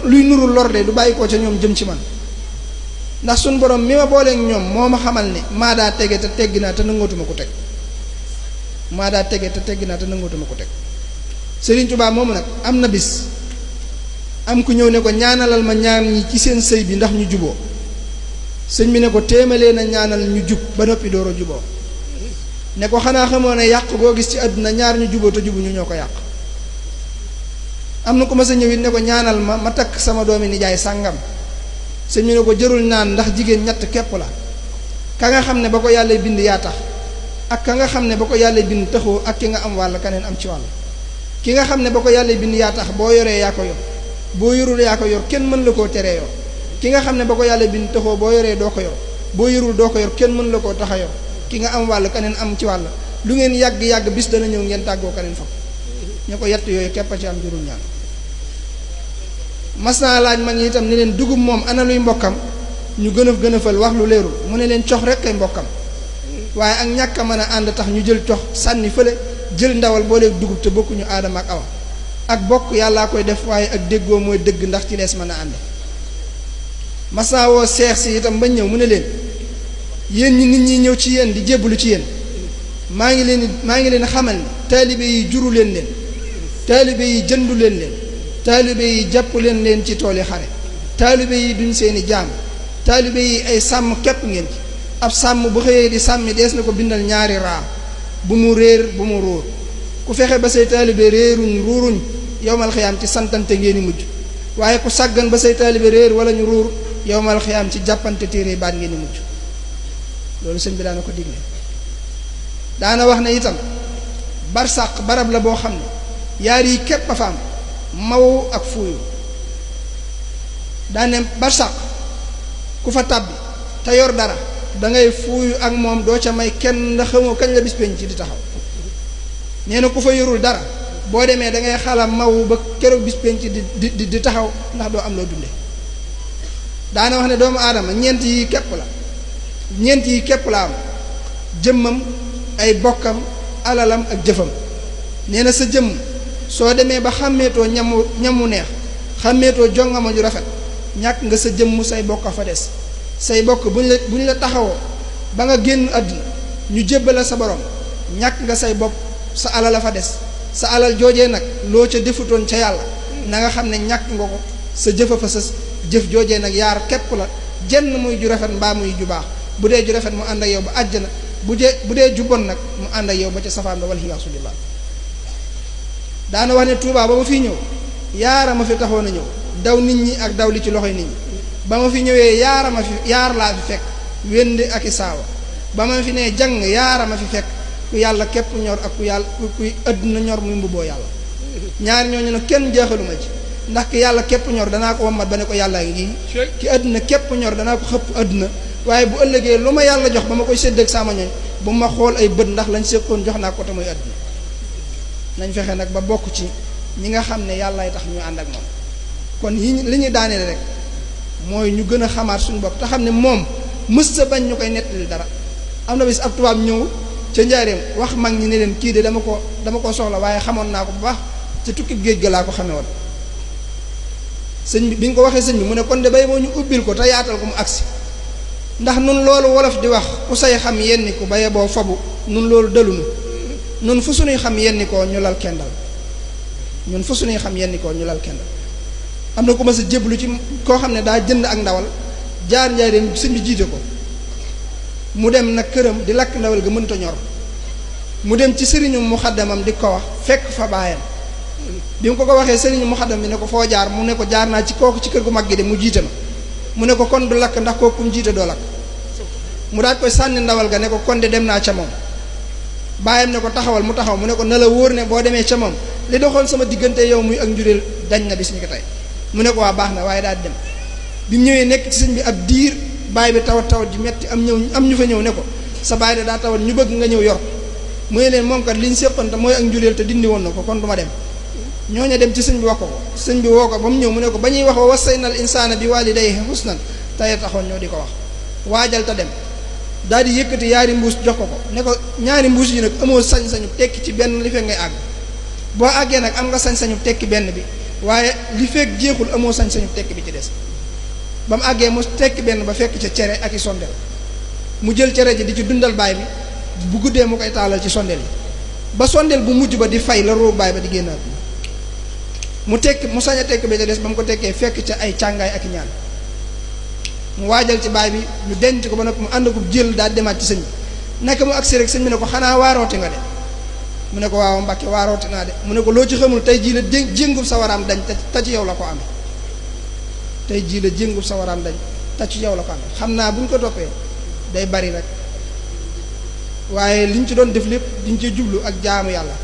luy nuru lor de du bàyyi ko ca ñoom jëm ci man ndax suñ borom mi ma booleeg ñoom moo ma xamal ne maa daa tege te tegg naa te nangootuma ko teg maa daa tege te tegg naa te nangootuma ko teg Sëriñ Tuubaa moomu nag am na bis am ku ñëw ne ko ñaanalal ma ñaar ñi ci seen sëy bi ndax ñu juboo sëñ bi ne ko téemalee na ñaanal ñu jub ba noppi door a juboo ne ko xanaa xamoo ne yàq goo gis ci àdduna ñaar ñu juboo te jubu ñu ñoo ko yàq am na ku ma sa ñëw it ne ko ñaanal ma takk sama doomi nijaay sàngam sëñ bi ne ko jërul naan ndax jigéen ñett képp la ka nga xam ne ba ko yàlla bind yaa tax ak ka nga xam ne ba ko yàlla bind taxoo ak ki nga am wàll keneen am ci wàll ki nga xam ne ba ko yàlla bind yaa tax boo yoree yaa ko yor boo yorul yaa ko yor kenn mën la koo teree yor ki nga xam ne ba ko yàlla bind taxoo boo yoree doo ko yor boo yorul doo ko yor kenn mën la koo tax a yor ki nga am wàll keneen am ci wàll lu ngeen yàgg-yàgg bis dana ñëw ngeen tàggoo keneen fa ñu ko yett yooyu képp a ci am jurul ñaan mas naa laaj mag ñi itam ne leen dugub moom ana luy mbokkam ñu gën a fal wax lu leerul mu ne leen cox rek kay mbokkam waaye ak ñàkk a mën a ànd tax ñu jël cox sànni fële jël ndawal booleeg dugub te bokkuñu aadama ak awa ak bokk yàllaa koy def waaye ak déggoo mooy dëgg ndax ci lees mën a ànd mas naa woo seex si itam bañ ñëw mu ne leen yéen ñi nit ñi ñëw ci yéen di jébbalu ci yéen maa ngi leen xamal ni taalibe yi juru leen taalibe yi jëndu leen taalibe yi jàpp leen ci tooli xare taalibe yi duñ seeni jaam taalibe yi ay sàmm képp ngeen ci ab sàmm bu xëyee di sàmmi dees na ko bindal ñaari raa bu mu réer bu mu ruur ku fexe ba say taalibe réeruñ ruuruñ yowmal xiyaam ci santante ngeen di mujj waaye ku sàggan ba say taalibe réer wala ñu ruur yowmal xiyaam ci jàppante téere baat ngeen di mujj loolu sëñ bi daana ko digle daana wax ne itam barsàq barab la boo xam ne yaar yi képp a fa am maw ak fuuyu daane barsàq ku fa tàbbi te yor dara dangay fuuyu ak moom doo ca may kenn ndax xamoo kañ la bis penc ci di taxaw nee na ku fa yorul dara boo demee da ngay xala maw ba keroog bis penc di taxaw ndax doo am loo dunde daana wax ne doomu aadama ñeent yi képp la am jëmmam ay bokkam alalam ak jëfam nee na sa jëmm soo demee ba xàmmeetoo ñamu neex xàmmeetoo jongama ju rafet ñàkk nga sa jëmm say bokk fa des say bokk buñ la taxawoo ba nga génn àdduna ñu jébbala sa borom ñàkk nga say bopp sa alal a fa des sa alal joojee nag loo ca defutoon ca yàlla na nga xam ne ñàkk nga ko sa jëfa fa sës jëf joojee nag yaar képp la jenn muy ju rafet mbaa muy ju baax bu dee ju rafet mu ànd ak yow ba àjjana bu dee ju bon nag mu ànd ak yow ba ca safaan ba wal xiyaasu billah daana wax ne Tuubaa ba ma fi ñëw yaara ma fi taxoon a ñëw daw nit ñi ak daw li ci loxoy nit ñi ba ma fi ñëwee yaar laa fi fekk wénd ak i saawa ba ma fi nee jàng yaara ma fi fekk ku yàlla képp ñor ak kuy àdduna ñor muy mbubboo yàlla ñaar ñooñu nag kenn jeexaluma ci ndax ki yàlla képp ñor danaa ko wammat ba ne ko yàllaa ngi ki àdduna képp ñor danaa ko xëpp àdduna waaye bu ëllëgee lu ma yàlla jox ba ma koy sédd ak sama ñooñ bu ma xool ay bët ndax lañ séqoon jox naa ko te muy àdduna nañ fexe nag ba bokk ci ñi nga xam ne yàllaay tax ñu ànd ak moom kon li ñu daaneel rek mooy ñu gën a xamaat suñu bopp te xam ne moom mës sa bañ ñu koy nettali dara am na bis ab tubaab ñëw ca njaareem wax mag ñi ne leen kii de dama ko soxla waaye xamoon naa ko bu baax ca tukki géej ga laa ko xamee woon sëñ bi ñu ko waxee sëñ bi mu ne kon de bay moo ñu ubbil ko te yaatal ko mu agsi ndax nun loolu wolof di wax ku say xam yenni ko baye boo fabu nun loolu dalunu nun fu suñuy xam yenni koo ñu lal kendal ñun fu suñuy xam yenni koo ñu lal kendal am na ku ma sa jéblu ci koo xam ne daa jënd ak ndawal jaar njaareem sëñ bi jiite ko mu dem nag këram di lakk ndawal ga mënta ñor mu dem ci sëriñu muxaddamam di ko wax fekk fa baayam bi mu ko waxee sëriñu muxaddam bi ne ko foo jaar mu ne ko jaar naa ci kooku ci kër gu mag gi de mu jiite ma mu ne ko kon du lakk ndax kooku mu jiite doo lakk mu daaj koy sànni ndawal ga ne ko kon de dem naa ca moom baayam ne ko taxawal mu taxaw mu ne ko na la wóor ne boo demee ca moom li doxoon sama diggante yow muy ak njureel dañ na bis ni ko tey mu ne ko waa baax na waaye daal dem bi mu ñëwee nekk ci sëñ bi ab diir baay bi tawat ji metti am ñu fa ñëw ne ko sa baay de daa tawat ñu bëgg nga ñëw yor mu ne leen moom kat li ñu séqoon te mooy ak njureel te dindi woon na ko kon du ma dem ñooñu dem ci sëñ bi wax ko sëñ bi woo ko ba mu ñëw mu ne ko ba ñuy wax wa wasaynal insaana bi waalidayhi husnan tey taxoon ñoo di ko wax waajal te dem daal di yëkkati yaari mbuus jox ko ne ko ñaari mbuus yi nag amoo sañ-sañu tekki ci benn li fekk ngay àgg boo àggee nag am nga sañ-sañu tekki benn bi waaye li fekk jeexul amoo sañ-sañu tekk bi ci des ba mu àggee mu tekk benn ba fekk ca cere ak i sondel mu jël cere ji di ci dundal baay bi bu guddee mu koy taalal ci sondel yi ba sondel bu mujj ba di fay la roobu baay ba di génnaat mu tekk mu sañ a tekk bi ca des ba mu ko tekkee fekk ca ay càngaay ak ñaan mu waajal ci baay bi ñu denc ko ba nag mu ànd ko jël daal demaat ci sëñ bi nekk mu agsi rek sëñ bi ne ko xanaa waarooti nga de mu ne ko waaw Mbàkke waarooti naa de mu ne ko loo ci xamul tey jii la jéngub sa waraam dañ te ci yow la ko amee tey jii la jéngub sa waraam dañ te ci yow la ko amee xam naa bu ñu ko toppee day bari rek waaye li ñu ci doon def lépp diñ ci jublu ak jaamu yàlla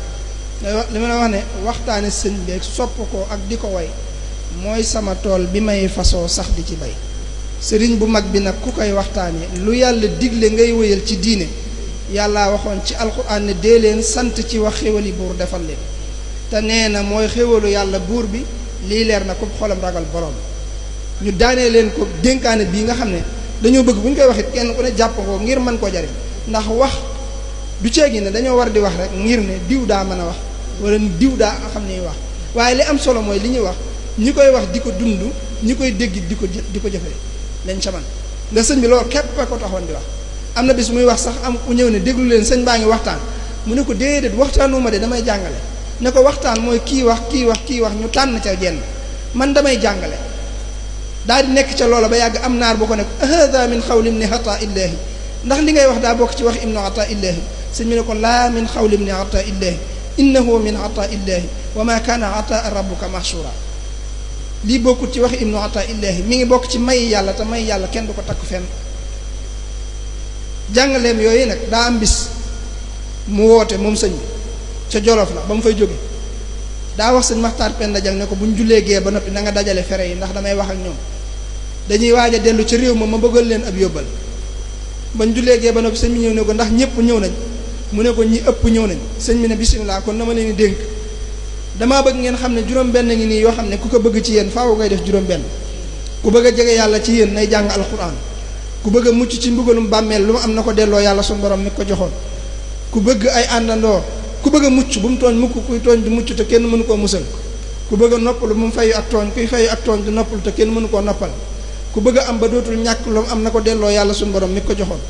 li ma la wax ne waxtaane sëñ bi sopp ko ak di ko way mooy sama tool bi may fasoo sax di ci bay sëriñ bu mag bi nag ku koy waxtaane lu yàlla digle ngay wéyal ci diine yàlla waxoon ci alxuraan ne dee leen sant ci wax xéwali buur defal leen te nee na mooy xéwalu yàlla buur bi lii leer na ko xolam ragal borom ñu daanee leen ko dénkaane bii nga xam ne dañoo bëgg bu ñu koy waxit kenn ku ne jàpp ko ngir mën koo jariñ ndax wax du ceegi ne dañoo war di wax rek ngir ne diw daa mën a wax wala diw daa xam ne wax waaye li am solo mooy li ñuy wax ñi koy wax di ko dund ñi koy dégg di ko jëfee lañ ca man nga sëñ bi loolu képp a ko taxoon di wax am na bis muy wax sax am ku ñëw ne déglu leen sëñ baa ngi waxtaan mu ne ko déedéet waxtaanuma de damay jàngale ne ko waxtaan mooy kii wax ñu tànn ca jenn man damay jàngale daal di nekk ca loola ba yàgg am naar bu ko nekk hada min xawli ibni ata illahi ndax li ngay wax daa bokk ci wax ibnu ata illahi sëñ bi ne ko laa min xawli ibni ata illahi innahu min ata illahi wa ma kaana ata rabbuka mahshura lii bokkut ci wax ibnu ata illahi mi ngi bokk ci may yàlla te may yàlla kenn du ko takk fenn jàngaleem yooyu nag daa am bis mu woote moom sëñ bi ca Jolof la ba mu fay jóge daa wax sëñ Maxtaar Penda Jang ne ko bu ñu jullee gee ba noppi na nga dajale fere yi ndax damay wax ak ñoom dañuy waaj a dellu ca réew ma bëggal leen ab yóbbal ba ñu jullee gee ba noppi sëñ bi ñëw ne ko ndax ñëpp ñëw nañ mu ne ko ñi ëpp ñëw nañ sëñ bi ne bisimilah kon dama leen di dénk damaa bëgg ngeen xam ne juróom-benn ngi nii yoo xam ne ku ko bëgg ci yéen faaw koy def juróom-benn ku bëgg a jege yàlla ci yéen nay jàng alquran ku bëgg a mucc ci mbugalum bàmmeel lu mu am na ko delloo yàlla suñu borom mi ko joxoon ku bëgg ay àndandoo ku bëgg a mucc bu mu tooñ mukk kuy tooñ du mucc te kenn mënu koo musal ku bëgg a noppalu bu mu fayu ak tooñ kuy fayu ak tooñ du noppalu te kenn mënu koo noppal ku bëgg a am ba dootul ñàkk lu mu am na ko delloo yàlla suñu borom mi ko joxoon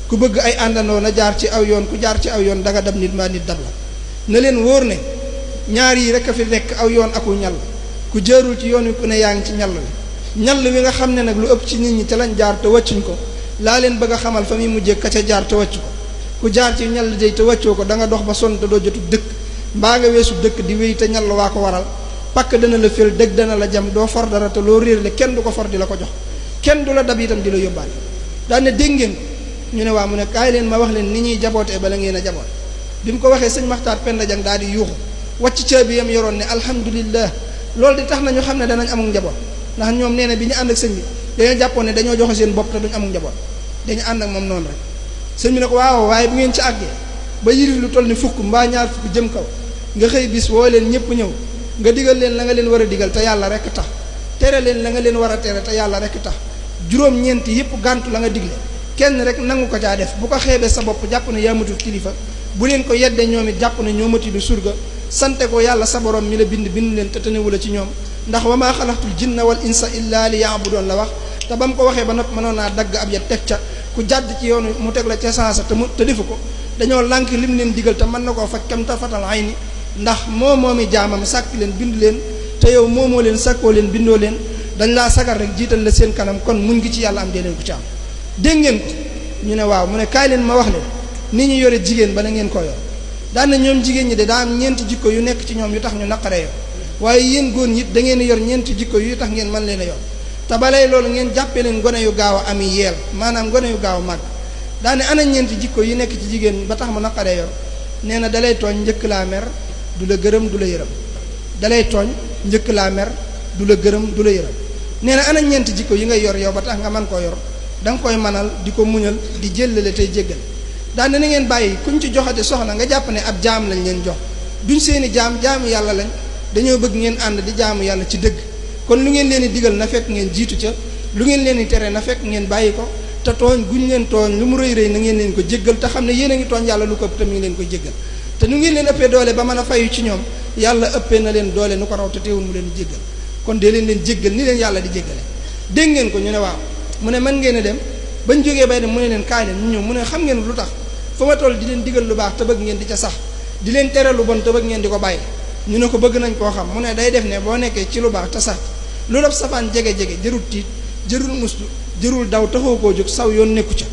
ku bëgg ay àndandoo na jaar ci aw yoon ku jaar ci aw yoon danga dab nit maa nit dab la na leen wóor ne ñaar yi rek a fi nekk aw yoon aku ñal ku jaarul ci yoon wi ku ne yaa ngi ci ñal wi ñal wi nga xam ne nag lu ëpp ci nit ñi ca lañ jaar te wàccuñ ko laa leen bëgg a xamal fa muy mujjee ka ca jaar te wàccu ko ku jaar ci ñal day te wàccoo ko da nga dox ba sonn te doo jotu dëkk mbaa nga weesu dëkk di wéy te ñal waa ko waral pakk dana la fél dëgg dana la jam doo for dara te loo réerle kenn du ko for di la ko jox kenn du la dab itam di la yóbbaale daan ne dégg ngeen ñu ne waa mu ne kaay leen ma wax leen ni ñuy jabootee bala ngeen a jaboot bi mu ko waxee sëñ Maxtaar Penda Jang daal di yuuxu wàcc caabi yam yoroon ne alhamdulillah loolu di tax na ñu xam ne danañ amul njaboot ndax ñoom nee na bi ñu ànd ak sëñ bi dañoo jàppoon ne dañoo joxe seen bopp te duñ amul njaboot dañu ànd ak moom noonu rek sëñ bi ne ko waaw waaye bu ngeen ci àggee ba yirif lu toll ni fukk mbaa ñaar fukk jëm kaw nga xëy bis woo leen ñëpp ñëw nga digal leen la nga leen war a digal te yàlla rek tax tere leen la nga leen war a tere te yàlla rek tax juróom-ñeenti yëpp gàntu la nga digle kenn rek nangu ko caa def bu ko xeebee sa bopp jàpp ne yaa matul kilifa bu leen ko yeddee ñoom it jàpp ne ñoo mati du surga sante ko yàlla sa borom mi la bind leen te tënewula ci ñoom ndax wa maa xalaqtul jinna wal insa illa li ya'budun la wax te ba mu ko waxee ba noppi mënoon naa dagg ab ya teg ca ku jàdd ci yoonu mu teg la ca sansa te defu ko dañoo lànk lim leen digal te mën na koo faj kam ta fatal ay ni ndax moomi jaamam sàkk leen bind leen te yow moomoo leen sàkkoo leen bindoo leen dañ laa sagar rek jiital la seen kanam kon mun ngi ci yàlla am dee leen ko ci am dégg ngeen ko ñu ne waaw mu ne kaay leen ma wax leen ni ñu yore jigéen ba na ngeen ko yor daan na ñoom jigéen ñi de daa am ñeenti jikko yu nekk ci ñoom yu tax ñu naqaree yor waaye yéen góor ñi da ngeen yor ñeenti jikko yu tax ngeen mën leen a yor te balay loolu ngeen jàppee leen gone yu gaaw a ami yeel maanaam gone yu gaaw a màgg daane ana ñeenti jikko yu nekk ci jigéen ba tax mu naqaree yor nee na dalay tooñ njëkk laa mer du la gërëm du la yërëm dalay tooñ njëkk laa mer du la gërëm du la yërëm nee na ana ñeenti jikko yi ngay yor yow ba tax nga mën koo yor da nga koy manal di ko muñal di jëllale tey jéggal daane na ngeen bàyyi kuñ ci joxate soxna nga jàpp ne ab jaam lañ leen jox duñ seeni jaamu yàlla lañ dañoo bëgg ngeen ànd di jaamu yàlla ci dëgg kon lu ngeen leen di digal na fekk ngeen jiitu ca lu ngeen leen di tere na fekk ngeen bàyyi ko te tooñ guñ leen tooñ lu mu rëy rëy na ngeen leen ko jéggal te xam ne yéen a ngi tooñ yàlla lu ko ëpp te mi ngi leen ko jéggal te nu ngeen leen ëppee doole ba mën a fayu ci ñoom yàlla ëppee na leen doole nu ko raw te teewul mu leen di jéggal kon dee leen jéggal ni leen yàlla di jéggale dégg ngeen ko ñu ne waaw mu ne mën ngeen a dem bañ jógee bay dem mu ne leen kaay leen ñu ñëw mu ne xam ngeen lu tax fa ma toll di leen digal lu baax te bëgg ngeen di ca sax di leen tere lu bon te bëgg ngeen di ko bàyyi ñu ne ko bëgg nañ koo xam mu ne day def ne boo nekkee ci lu baax te sax lu la safaan jege-jege jërul tiit jërul mustu jërul daw taxoo koo jóg saw yoon nekku ca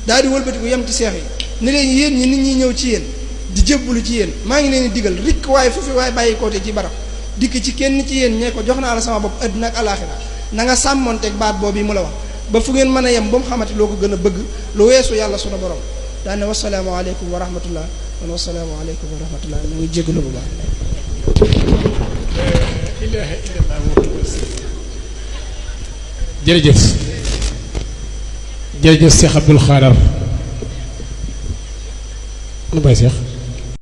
daal di wëlbatiku yem ci seex yi ne leen yéen ñi nit ñi ñëw ci yéen di jébbalu ci yéen maa ngi leen di digal rikk waaye fu fi waaye bàyyi koote ci barab dikk ci kenn ci yéen ñee ko jox naa la sama bopp àddina ak alaaxira na nga sàmmonteeg baat boobu yi mu la wax ba fu ngeen mën a yem ba mu xamante loo ko gën a bëgg lu weesu yàlla sunu borom daane wasalaamu aleykum wa rahmatullah man wasalaamu aleykum wa rahmatullah ñu ngi jégalu bu baax ilaha illallah jërëjëf jërëjëf Cheikh Abdoul Khadar nu bay Cheikh